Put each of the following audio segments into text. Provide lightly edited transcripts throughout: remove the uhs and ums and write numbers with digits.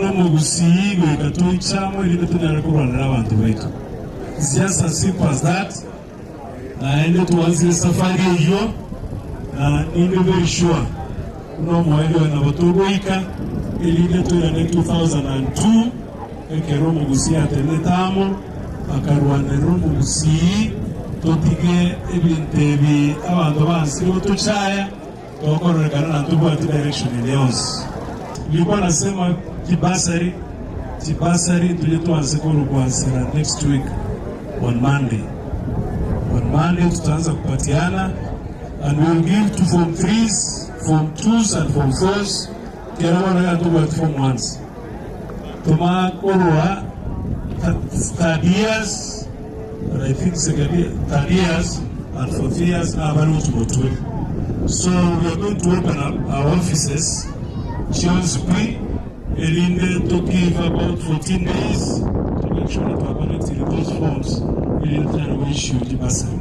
buna omogusii goika toiche amo erinde tonyare korwanera abanto baito. It's just as simple as that. Naende twansire esafari eyio, na ninde very sure buna omoerio oyo nabo togoika, erinde toirane 2002 ekero omogusii atenete amo akarwanerera omogusii, totige ebinto ebi abanto bansire gotochaya, tokororekana na ntobwati direction ende yonsi. Nilikuwa nasema chibasari, chibasari ntoche twanse korwa kwansera next week on Monday. On Monday tutaanza kupatiana and we will give to form threes, form twos and form fours kera bono iga ntobwati form ones. Toma korwa third years and I think second year, third years and fourth years nabare gochia gotwe. So we are going to open up our offices chionsi pi erinde to give about 14 days to make sure that twa collectire those forms erinde tonyare go issue chibasari.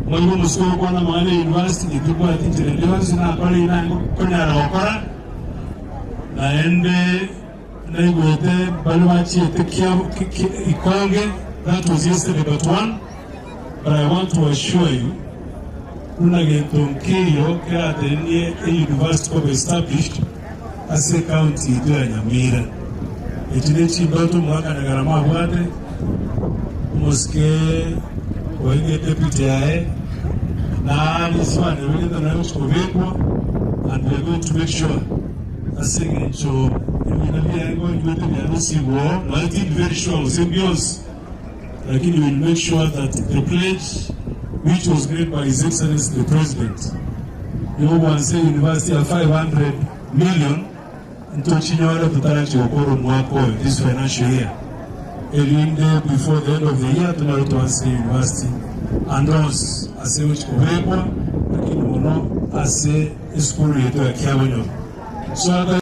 Moigo omosike ogokwana amang'ana ya university inche tibwati nchera ende yonsi nakora eyio naye nkonyara gokora naende Naigwete baria bachiete Ikonge, that was yesterday but one, but I want to assure you buna gento nkeiyo keratenenie e university koba established ase ecounty yaito ya Nyamira. Echi ne chindoto omogaka Nyagarama abwate, omosike oenge deputy yaye, na risibane rigento naye gochia kobekwa and we are going to make sure Ase engencho ebina biaye nkoigwete biarusigwe oo, nonya tindi very sure gose mbionsi, lakini we will make sure that the pledge which was made by His Excellency the President yogwansa university ya 500 million ntochinyore totarachi gokora omwaka oyo this financial year, erinde before the end of the year tonyore twanse university and onsi ase egochi kobekwa, lakini mono ase esukuru yaito ya Kiabonyoru. So.